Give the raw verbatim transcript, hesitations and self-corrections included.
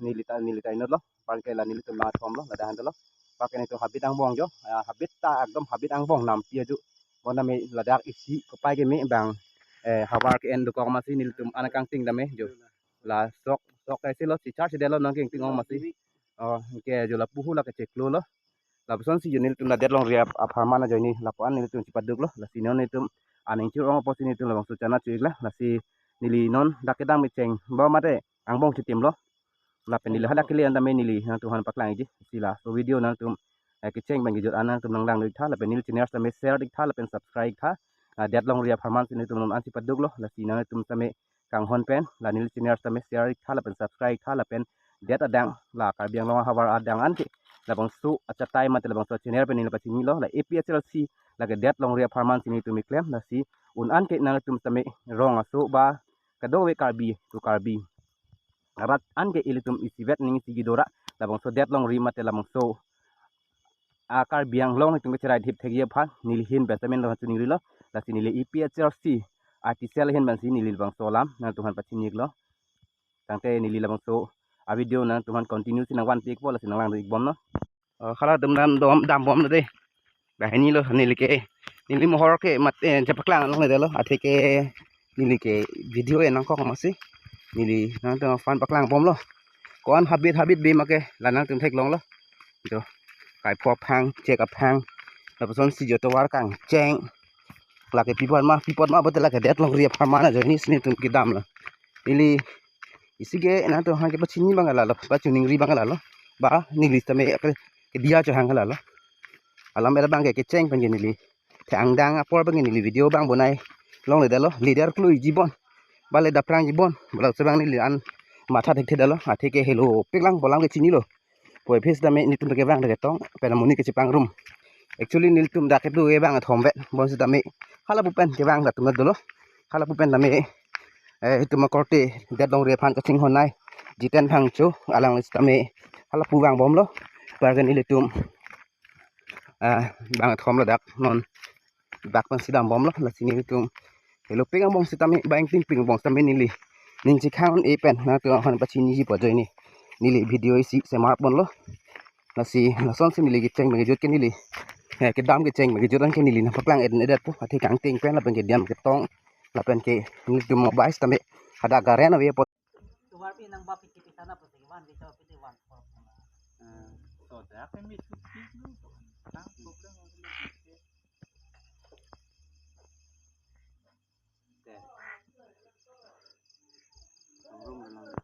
Neli ta, neli ta inut lo. Apar ke la nelitum nangthom lo, ladak han lo. Apar ke nelitum habit angbong jo. Ah, habit ta ekdom habit angbong nampi ajo. Bonta me ladak isi kopai ke me bang, eh, havar ke-en dokok amatsi nelitum an kangting tame jo. La sok sok kaise lo, si charge de lo nangkangting ong amatsi. Oh, ke jo lapu hu la kecheklo lo. Lapusonsi jo nelitum la det longri ap-, apharman ajoine lapu-an nelitum chepaduk lo. Lasi non nelitum aning chir ong apotsi nelitum labangso chana chuik la. Lasi neli non dak kedam kecheng ba mate angbong chitim lo. Lapen neli hadak kele an tame neli nangtum aphan paklang-ikji. Si laso video nangtum, eh, kecheng pen kejut an nangtum nanglang iktha, lapen neli channel tame share iktha, lapen subscribe iktha. Ah, det longri apharman si nelitum non an chepaduk lo. Lasi nangtum tame kanghon pen, la neli channel tame share iktha, lapen subscribe iktha, lapen det adang, la Karbi Anglong ahavar adang an ke labangso achatai mate labangso channel pen neli pachini lo, la A P H L C, lake det longri apharman si nelitum keklem, lasi un an ke nangtum tame rong aso ba kadokave Karbi to Karbi arat an ke ilitum isivet ning isi gido ra labangso det longri mate labangso a Karbi Anglong itum kecherai thip thekji aphan neli ahin pen tame nangchiningri lo. Lasi neli A P H L C artificial ahin pensi neli labangso alam nangtum aphan pachini-ik lo. Tangte neli labangso a video nangtum aphan continue si nangvanpi-ikpo, lasi nanglang-ikbom non. Oh, halatum dam dom, dam bom lo de. Banghini lo neli ke. Neli mohor ke mat, eh, chepaklang longledetlo. Athe ke neli ke video en nangkok amatsi neli nangtum aphan paklangbom lo. Ko-an habit habit be ma ke la nangtum theklong lo. Jo. Kaipho aphang, chek aphang. Lapusonsi jo tovar kangcheng. Lake pi apot ma, pi apot ma pulote lake det longri apharman ajoine si nelitum kedam lo. Neli isi ke nangtum aphan kepachini abang ke lalo, pachiningri abang ke lalo. Ba neli tame ke, kedia chohang ke lalo. Alam era abang ke kecheng pen ke neli the-ang dang apor abang ke neli video abang bonai longledetlo. Leader kluiji bon, ba le daprangji bon, ba labangso abang neli an matha thekthedetlo. Athe ke helopik lang, bolam ke chinilo. Poi phis tame nelitum kevang dak ketong, pen amonit kechepangrum. Actually nelitum dak kedo kevang athom vet, bonsitame halapu pen kevang dak atum dolo. Halapu pen tame, eh, itum akorte det longri aphan kachinghon nai Jiten Phangcho, alang sitame halapu vangbom lo. Apar ke nelitum, ah, vang athom ladak non bak pensi dambom lo, lasi nelitum helopik angbong sitame, ba ingtingpik angbong sitame neli ning chekhang-un-e pen nangtum aphan pachiniji pu ajoine neli video isi semar ponlo. Lasi lasonsi neli kecheng pen kejut ke neli, eh, kedam kecheng pen kejut an ke neli nangpaklang-et-edetpo. Athe kangting pen lapen kedam ketong lapen ke nelitum mobile sitame hadak garen ave apot. Tovar pi nang ba piti pita na pusi one liter piti one four. Hmm, so dak pen mi two fifty lo. Nang problem. Okay. Room na nang.